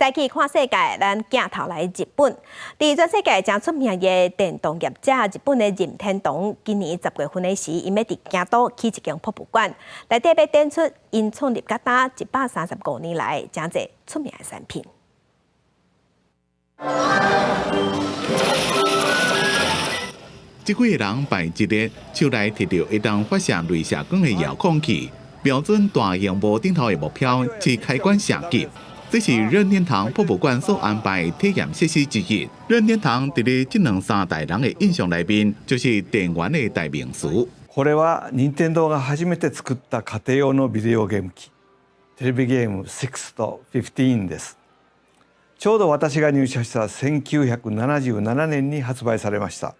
再去看世界，咱鏡頭來日本。佇全世界誠出名的電動業者，日本的任天堂，今年10月份的時，𪜶欲佇京都起一間博物館，內底欲展出𪜶創立到今135年來誠濟出名的產品。這幾个人排一列，手內提著會當發射鐳射光的遙控器，瞄準大螢幕頂頭的目標，去開關射擊。這是任天堂博物館所安排的體驗設施之一。任天堂佇咧這兩三代人的印象內面，就是電玩的代名詞。これは任天堂が初めて作った家庭用のビデオゲーム機、テレビゲーム6と15です。ちょうど私が入社した1977年に発売されました。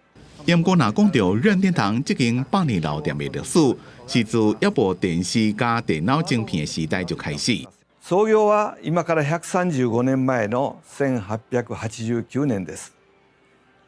毋過，若講著任天堂這間百年老店的歷史，是自猶無電視佮電腦晶片的時代就開始。創業は今から135年前の1889年です。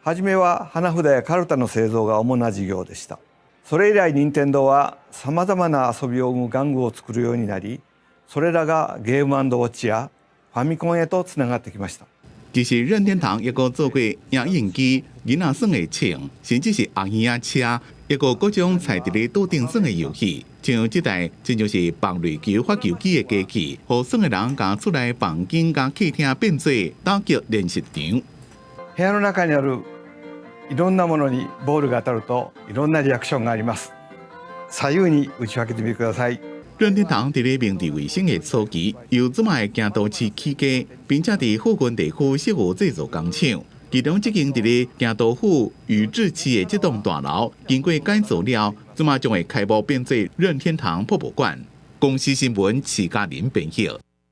初めは花札やカルタの製造が主な事業でした。それ以来、任天堂はさまざまな遊びを生む玩具を作るようになり、それらがゲームウォッチやファミコンへとつながってきました。其實任天堂猶閣做過影印機、囡仔耍的槍，甚至是紅耳仔車，抑閣各種踩佇咧桌頂耍的遊戲。像這台真像是棒壘球發球機的機器，予耍的人共厝內房間佮客廳變做打擊練習場。部屋の中にあるいろんなものにボールが当たると、いろんなリアクションがあります。左右に打ち分けてみてください。任天堂佇咧明治維新的初期，由這擺的京都市起家，並且佇富郡地區設有製造工廠。其中這間佇咧京都府宇治市的這棟大樓，經過改造了，這擺將會開幕變做任天堂博物館。公視新聞徐嘉玲編譯。